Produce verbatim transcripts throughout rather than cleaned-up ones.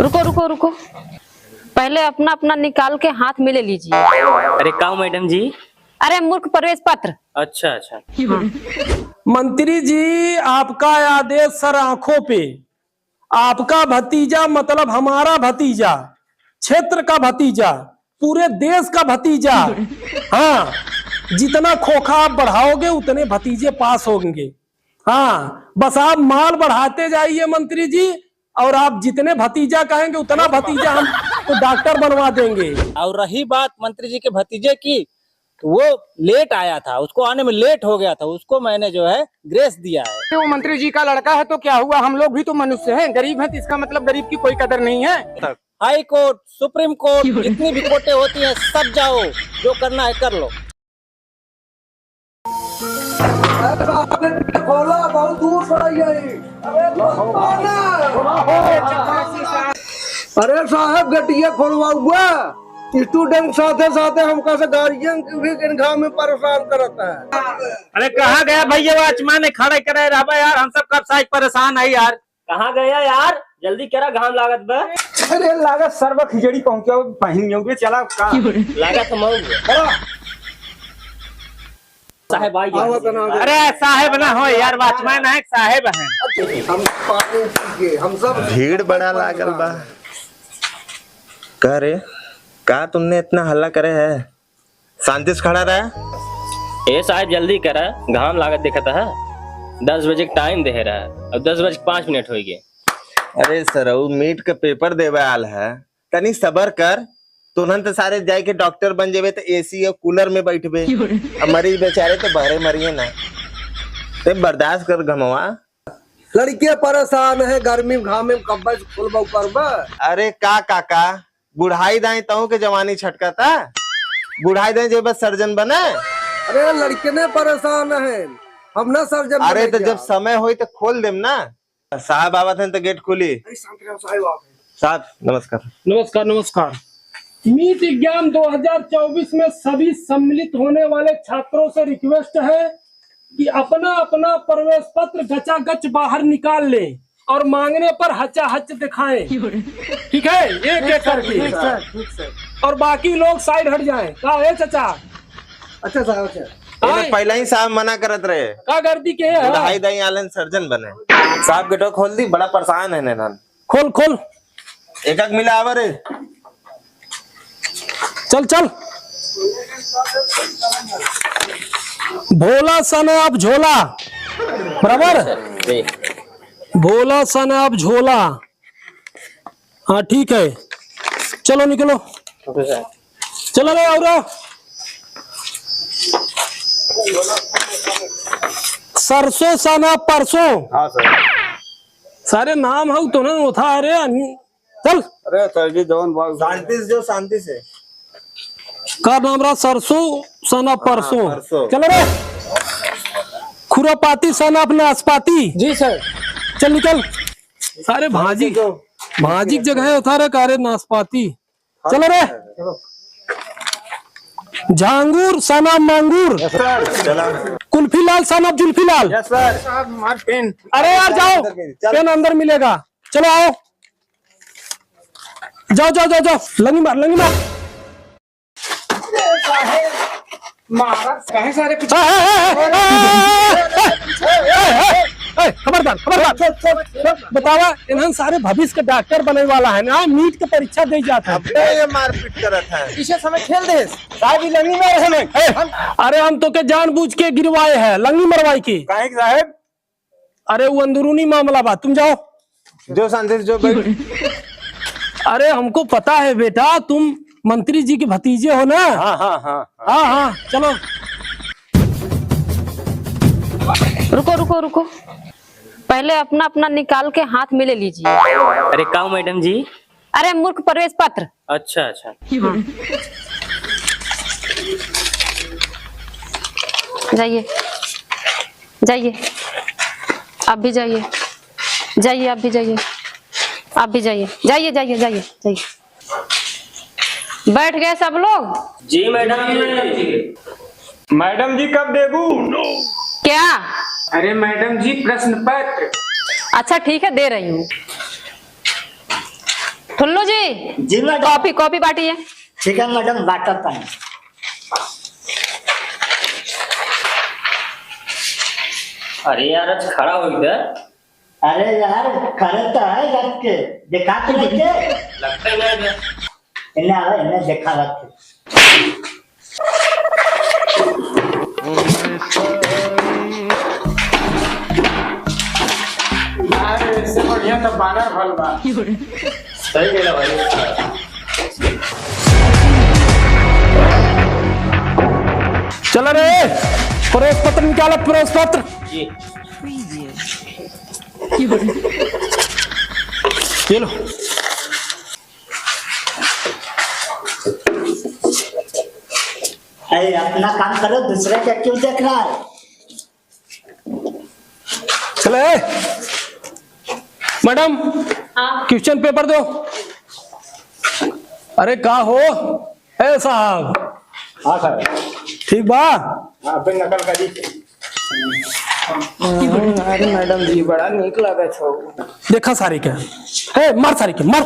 रुको, रुको, रुको, पहले अपना, अपना निकाल के हाथ में ले लीजिए। अरे, काऊ मैडम जी? अरे मूर्ख, प्रवेश पत्र। अच्छा, अच्छा। मंत्री जी, आपका आदेश सर आंखों पे। आपका भतीजा मतलब हमारा भतीजा, क्षेत्र का भतीजा, पूरे देश का भतीजा। हाँ, जितना खोखा आप बढ़ाओगे, उतने भतीजे पास होंगे। हाँ, बस आप माल बढ़ाते जाइए मंत्री जी, और आप जितने भतीजा कहेंगे, उतना भतीजा हम तो डॉक्टर बनवा देंगे। और रही बात मंत्री जी के भतीजे की, तो वो लेट आया था, उसको आने में लेट हो गया था, उसको मैंने जो है ग्रेस दिया है। वो मंत्री जी का लड़का है तो क्या हुआ, हम लोग भी तो मनुष्य हैं, गरीब हैं तो इसका मतलब गरीब की कोई कदर नहीं है। हाई कोर्ट, सुप्रीम कोर्ट, जितनी भी कोर्टें होती हैं, सब जाओ, जो करना है कर लो। अरे साहब, गेट खोला, बहुत दूर से आई है। अरे, खोला ना। अरे साहब, गेटिया खोलवाउआ। स्टूडेंट साथे साथे हमका से गार्जियन के भी घाम में परेशान करत है। अरे कहाँ गया भैया, वॉचमैन खड़ा करे रहबा यार, हम सब कब से परेशान है यार। कहाँ गया यार, जल्दी करा, घाम लागत बा। अरे लागत सरवा खिचड़ी पहुँचा, पहन जाऊंगे, चला का? लागत हम आऊंगे। साहेब आई गया। अरे साहेब ना हो यार, वॉचमैन है, साहेब हैं। हम पानी पी के, हम सब भीड़ बड़ा लागल बा। का रे, का तुमने इतना हल्ला करे है? शांति से खड़ा रहा। ए साहेब, जल्दी करा, घाम लागत दिखत है। दस बजे के टाइम देहे रहा, अब दस बज के पाँच मिनट होइ गए। अरे सरऊ, मीट के पेपर देवे आल है, तनी सबर कर। तुरंत सारे जाए के डॉक्टर बन जेबे त एसी और कूलर में बैठबे। अब मरीज बेचारे तो बहरे मरिए ना। ते बर्दाश्त कर घमवा। लड़के परेशान है, गर्मी घामे में कब्बे से खोलबा करबा। अरे का काका, बुढ़ाई दाई तहु के जवानी छटकता? बुढ़ाई दाई जेबे सर्जन बने? अरे लड़के ने परेशान है, हम ना सर्जन अरे बने तो क्या? जब समय होई तो खोल देम ना। साहब आवत हैं तो गेट खुली। अरे शांत रहो, साहब आवत हैं। साहब नमस्कार। नमस्कार, नमस्कार। नीट एग्जाम दो हज़ार चउबीस में सभी सम्मिलित होने वाले छात्रों से रिक्वेस्ट है कि अपना अपना प्रवेश पत्र गचागच बाहर निकाल लें और मांगने पर हचाहच दिखाएं। ठीक है, एक एक करके। ठीक सर, ठीक सर। और बाकी लोग साइड हट जाएं। का है चाचा? अच्छा साहब, अच्छा। ये तो आए। पहले ही साहब मना करत रहे। का गलती के है? बुढ़ाई दाई आलन सर्जन बने। साहब गेटवा खोल दी, बड़ा परेशान है नैनन। खोल, खोल। एक एक मिला आवा रे। चल, चल। भोला सन आप झोला, बराबर? जी। भोला सन आप झोला। हाँ, ठीक है, चलो निकलो। Okay sir. चलो रे, और सरसों सना परसों। हाँ सर। सारे नाम हउ तो ना उठा रे, अन-, चल। अरे सर जी, जौन भाग शांति से जो, शांति से। का नाम रहा? सरसों सना हाँ, परसों। परसों। चल रे। खुरापाती सना अपना नासपाती। जी सर। चल निकल। सारे भाजी, जो भाजी के जगह उठा रे, का रे नासपाती। चलो रे। झांगुर सना मांगुर। Yes sir. चला। कुल्फी लाल सना जुल्फी लाल। Yes sir. साहब, हमार पेन। अरे यार, जाओ। अंदर में, चल। पेन अंदर मिलेगा। चलो, आओ। जाओ, जाओ, जाओ, जाओ। लंगी मार, लंगी मार। महाराज, काहे सारे पीछे? ए, ए, ए, खबरदार, खबरदार। बतावा, इन्हन सारे भविष्य के डॉक्टर बने वाला है ना, नीट के परीक्षा दे जात है। अबे ये मारपीट करत है। पीछे समय खेल दे। साहब, ये लंगी मारे हमें। ए, अरे हम तो के जानबूझ के गिरवाए हैं, लंगी मरवाई की। काहे के साहब? अरे वो अंदरूनी मामला बा, तुम जाओ। जो शांति से जो बैठ। अरे हमको पता है बेटा, तुम मंत्री जी के भतीजे हो ना? हाँ, हाँ, हाँ। हाँ, हाँ, चलो। रुको, रुको, रुको, पहले अपना अपना निकाल के हाथ में ले लीजिए। अरे काऊ मैडम जी? अरे मूर्ख, प्रवेश पत्र। अच्छा, अच्छा। हाँ। जाइए, जाइए, आप भी जाइए, जाइए, आप भी जाइए, आप भी जाइए, जाइए, जाइए, जाइए, जाइए। बैठ गए सब लोग? जी मैडम जी। मैडम जी, कब देबू? क्या? अरे मैडम जी, प्रश्न पत्र। अच्छा ठीक है, दे रही हूँ। फुल्लू जी, जी मैडम। कॉफी, कॉफी बांटिए। ठीक है मैडम, बांटत है। अरे यार, आज खड़ा हो गया। अरे यार, खड़े तो है रख के, दिखा तो नहीं के। लगता ही नहीं है। इन्हें आवे, इन्हें दिखा रख के। यार, इससे बढ़िया तो बानर भल बा। सही गेला भाई। चला रे, प्रवेश पत्र निकाला, प्रवेश पत्र। जी। ये लो। अरे, अपना काम करो, दूसरे का क्यों देख रहा है? चले, ए, मैडम, हाँ। क्वेश्चन पेपर दो। अरे, का हो? ए साहब। हाँ सर। ठीक बा? हाँ, फिर नकल करी। अरे मैडम जी, बड़ा नीक लागत हो। देखा सारी के। ए, मार सारी के, मार।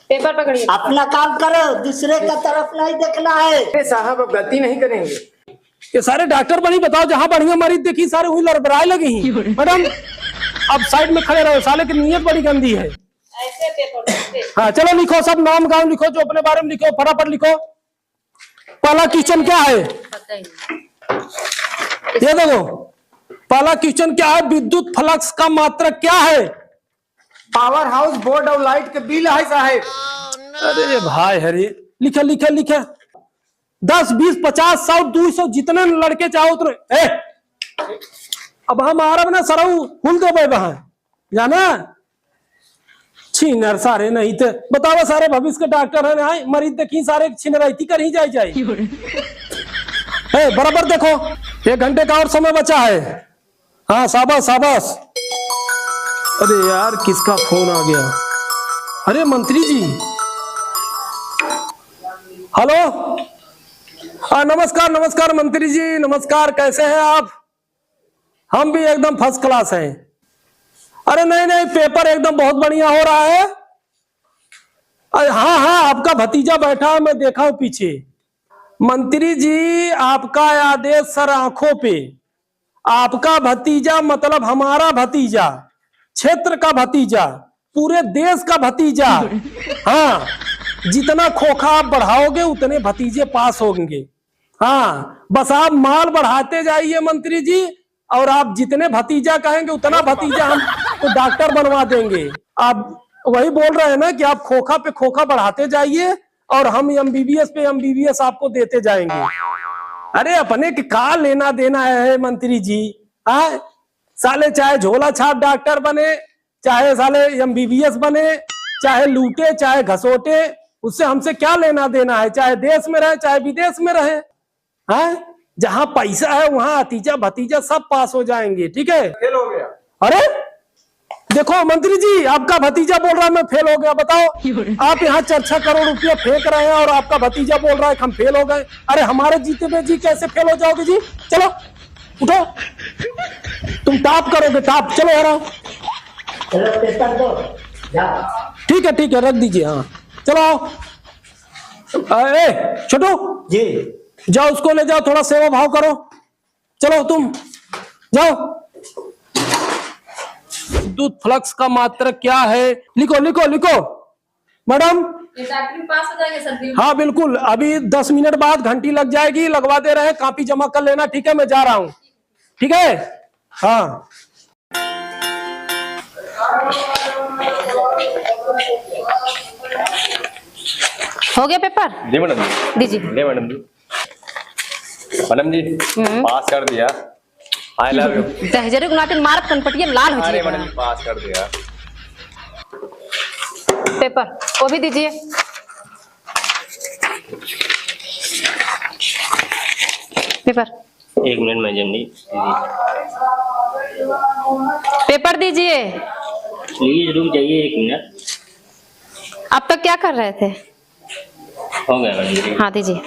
पेपर पकड़िए। अपना काम करो, दूसरे का तरफ नहीं देखना है। अरे साहब, अब गलती नहीं करेंगे। ये सारे डॉक्टर बनी, बताओ, जहाँ बढ़िया मरीज देखी, सारे वहीं लड़बड़ाए लगे ही। मैडम, आप साइड में खड़े रहो, साले की नीयत बड़ी गंदी है। ऐसे पेपर, ऐसे। हाँ, चलो लिखो, सब नाम गाँव लिखो, जो अपने बारे में लिखो, फटाफट लिखो। पहला क्वेश्चन क्या है? पता ही नहीं। ये देखो, पहला क्वेश्चन क्या है? विद्युत फ्लक्स का मात्रक क्या है? पावर हाउस, बोर्ड और लाइट के बिल है साहेब। अरे भाई, हरे, लिखा, लिखा, लिखा। दस, बीस, पचास, सौ, दो सौ, जितने लड़के चाहो उतने। ए, अब हम आरब ना सरऊ हुल देबे वहाँ, जाना? छीनर सारे नहीं थे। बतावा सारे, भविष्य के डॉक्टर हैं, आए मरीज देखी सारे, छीनराइती कर ही जाए जाए। ए, बराबर देखो, एक घंटे का और समय बचा है। हाँ, शाबाश, शाबाश। अरे यार, किसका फोन आ गया? अरे मंत्री जी, हेलो। हाँ, नमस्कार, नमस्कार मंत्री जी, नमस्कार, कैसे हैं आप? हम भी एकदम फर्स्ट क्लास हैं। अरे नहीं, नहीं, पेपर एकदम बहुत बढ़िया हो रहा है। अरे हाँ, हाँ, आपका भतीजा बैठा है, मैं देखा हूँ पीछे। मंत्री जी, आपका आदेश सर आंखों पे। आपका भतीजा मतलब हमारा भतीजा, क्षेत्र का भतीजा, पूरे देश का भतीजा। हाँ, जितना खोखा आप बढ़ाओगे, उतने भतीजे पास होंगे। हाँ, बस आप माल बढ़ाते जाइए मंत्री जी, और आप जितने भतीजा कहेंगे, उतना भतीजा हम तो डॉक्टर बनवा देंगे। आप वही बोल रहे हैं ना कि आप खोखा पे खोखा बढ़ाते जाइए और हम एमबीबीएस पे एमबीबीएस आपको देते जाएंगे। अरे, अपने के का लेना देना है मंत्री जी? हाँ, साले चाहे झोला छाप डॉक्टर बने, चाहे साले एमबीबीएस बने, चाहे लूटे, चाहे घसोटे, उससे हमसे क्या लेना देना है? चाहे देश में रहे, चाहे विदेश में रहे। हैं? जहाँ पैसा है, वहाँ भतीजा भतीजा सब पास हो जाएंगे, ठीक है? फेल हो गया। अरे देखो मंत्री जी, आपका भतीजा बोल रहा है मैं फेल हो गया। बताओ, आप यहाँ चार छह करोड़ रुपया फेंक रहे हैं और आपका भतीजा बोल रहा है कि हम फेल हो गए। अरे हमारे जीते में जी कैसे फेल हो जाओगे जी? चलो उठो, तुम टॉप करोगे, टॉप। चलो यार, आओ। चलो पेपर दो, जाओ। ठीक है, ठीक है, रख दीजिए। हाँ, चलो आओ। अ, ए छोटू जी। जाओ, उसको ले जाओ, थोड़ा सेवा भाव करो। चलो तुम जाओ। विद्युत फ्लक्स का मात्रक क्या है? लिखो, लिखो, लिखो मैडम। ये डॉक्टरी पास हो जाएंगे सर, बिल्कुल। हाँ बिल्कुल, अभी दस मिनट बाद घंटी लग जाएगी, लगवा दे रहे हैं, कॉपी जमा कर लेना, ठीक है? मैं जा रहा हूँ, ठीक है? हाँ। हो गया पेपर? जी मैडम जी। दीजिए। ले मैडम जी। मैडम जी, हम्म। पास कर दिया। I love you। दहजरे को नाटे मारत कनपटिया लाल हो अरे जाएगा। मैडम जी, पास कर दिया। पेपर, वो भी दीजिए। पेपर। एक मिनट मैडम जी। पेपर दीजिए। प्लीज रुक जाइए एक मिनट। अब तक क्या कर रहे थे? हो गया मैडम जी। हाँ, दीजिए,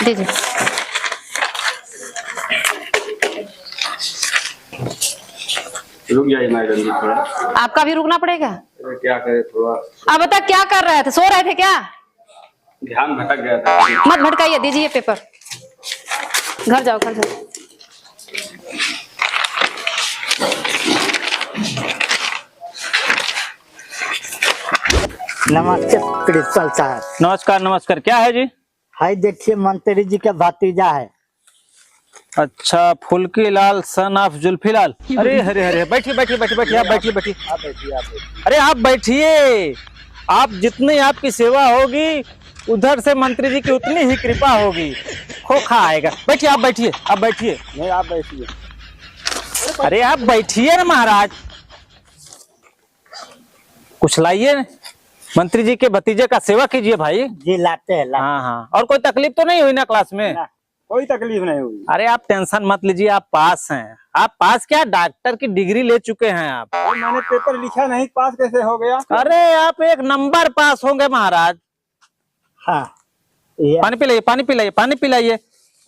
दीजिए। रुक जाइए मैडम जी थोड़ा। आपका भी रुकना पड़ेगा? अरे क्या करें थोड़ा। अब तक क्या कर रहे थे, सो रहे थे क्या? ध्यान भटक गया था। मत भटकाइए, दीजिए पेपर। घर जाओ, घर जाओ। नमस्ते प्रिंसिपल साहब। नमस्कार, नमस्कार। क्या है जी? हाय, देखिए, मंत्री जी का भतीजा है। अच्छा, फुल्की लाल, son of जुल्फी लाल। अरे, अरे, अरे, बैठिए, बैठिए, बैठिए, बैठिए, आप बैठिए, बैठिए। आप बैठिए, आप बैठिए। अरे, आप बैठिए, आप जितनी आपकी सेवा होगी, उधर से मंत्री जी की उतनी ही कृपा होगी। खोखा आएगा। बैठिए, आप बैठिए, आप बैठिए। नहीं, आप बैठिए। अरे, आप बैठिए ना महाराज, कुछ लाइए, मंत्री जी के भतीजे का सेवा कीजिए भाई। जी, लाते हैं, लाते हैं। हाँ, हाँ। और कोई तकलीफ तो नहीं हुई ना क्लास में? ना, कोई तकलीफ नहीं हुई। अरे, आप टेंशन मत लीजिए, आप पास हैं। आप पास क्या, डॉक्टर की डिग्री ले चुके हैं आप। अरे, मैंने पेपर लिखा नहीं, पास कैसे हो गया? अरे, आप एक नंबर पास होंगे महाराज। हाँ, ये पानी पिलाइए, पानी पिलाइए, पानी पिलाइए।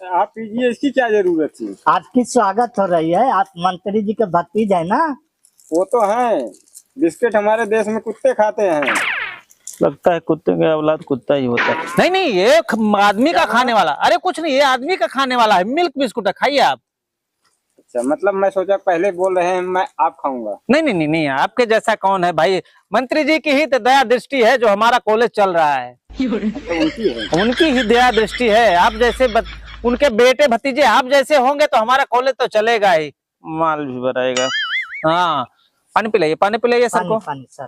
आप पीजिए, इसकी क्या जरूरत थी? आपकी स्वागत हो रही है, आप मंत्री जी के भतीजे हैं ना? वो तो हैं, बिस्किट हमारे देश में कुत्ते खाते हैं। लगता है कुत्ते के औलाद कुत्ता ही होता है। नहीं, नहीं, ये ख-, आदमी का खाने वाला, अरे कुछ नहीं, ये आदमी का खाने वाला है, मिल्क बिस्कुट है, खाइए आप। अच्छा, मतलब मैं सोचा पहले बोल रहे हैं, मैं आप खाऊंगा। नहीं, नहीं, नहीं, नहीं, आपके जैसा कौन है भाई? मंत्री जी की ही तो दया दृष्टि है जो हमारा कॉलेज चल रहा है। अच्छा, उनकी है? उनकी ही दया दृष्टि है। आप जैसे बत-, उनके बेटे भतीजे आप जैसे होंगे तो हमारा कॉलेज तो चलेगा ही। माल भी भराएगा। हाँ, पानी पिलाइए, पानी पिलाइए सर पानी, को। पानी, सर।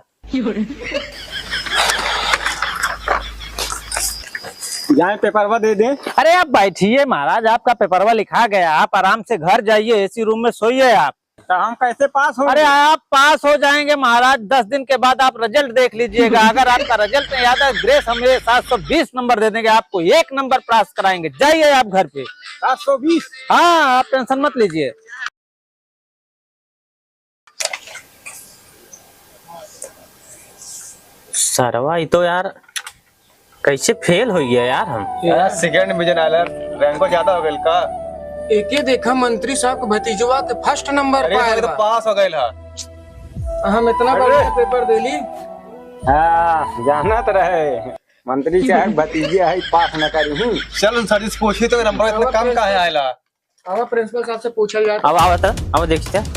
जाए पेपरवा दे दे। अरे आप बैठिए महाराज, आपका पेपरवा लिखा गया, आप आराम से घर जाइए, एसी रूम में सोइए आप। तो हम कैसे पास होंगे? अरे आप पास हो जाएंगे महाराज, दस दिन के बाद आप रिजल्ट देख लीजिएगा। अगर आपका रिजल्ट नहीं आता, ग्रेस हम ये सात सौ बीस नंबर दे देंगे आपको, एक नंबर पास कराएंगे। जाइए आप घर पे। सात सौ बीस? हाँ, आप टेंशन मत लीजिए। सरवा, ये तो यार कैसे फेल हो गया यार हम। यार, सेकंड डिवीजन आयल, रैंको ज्यादा हो गइल का? एके देखा, मंत्री साहब के भतीजवा के फर्स्ट नंबर अरे, पायल तो बा। पास हो गइल हा। हम इतना अरे। बढ़िया पेपर देली। हाँ, जाना तो रहे, मंत्री साहब भतीजे है, पास न करी। चल, उन सर जी से पूछी तो नंबर इतना कम काहे आयला? आवा, प्रिंसिपल साहब से पूछल जाए। अब आवा त, अब देखते हैं।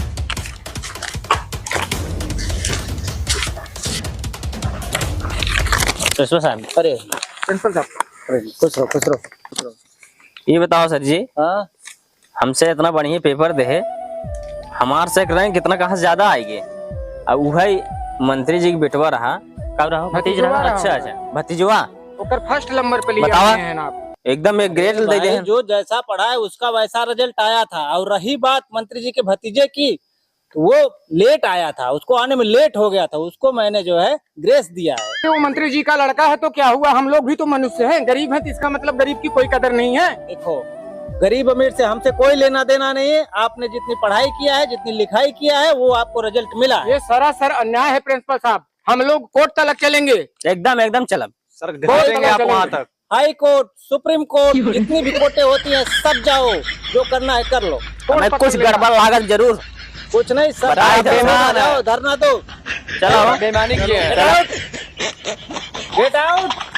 प्रिंसिपल साहब। अरे, प्रिंसिपल साहब। अरे, खुश रहो, खुश रहो, खुश रहो। ये बताओ सर जी, हाँ? हमसे इतना बढ़िया पेपर दे, हमार से रैंक कितना कहाँ से ज्यादा आएगी? अब वही मंत्री जी के बेटवा रहा, कब रहा? भतीजवा रहा। अच्छा, अच्छा, भतीजवा। ओकर फर्स्ट नंबर पे लिया बतावा। हैं आप। एकदम एक ग्रेड दे भाई, दे। जो जैसा पढ़ा है, उसका वैसा रिजल्ट आया था। और रही बात मंत्री जी के भतीजे की, तो वो लेट आया था, उसको आने में लेट हो गया था, उसको मैंने जो है ग्रेस दिया है। वो मंत्री जी का लड़का है तो क्या हुआ, हम लोग भी तो मनुष्य हैं, गरीब हैं तो इसका मतलब गरीब की कोई कदर नहीं है। देखो, गरीब अमीर से हमसे कोई लेना देना नहीं है। आपने जितनी पढ़ाई किया है, जितनी लिखाई किया है, वो आपको रिजल्ट मिला है। ये सरासर अन्याय है प्रिंसिपल साहब, हम लोग कोर्ट तलक चलेंगे। एकदम, एकदम चलब। सर, कोई घसीटेंगे आपको वहाँ तक। हाई कोर्ट, सुप्रीम कोर्ट, जितनी भी कोर्टें होती हैं, सब जाओ, जो करना है कर लो। हमें कुछ गड़बड़ लागत जरूर। कुछ नहीं सर, बताओ, धरना दो, धरना दो। चलो। बेईमानी किए हैं। Get out, get out।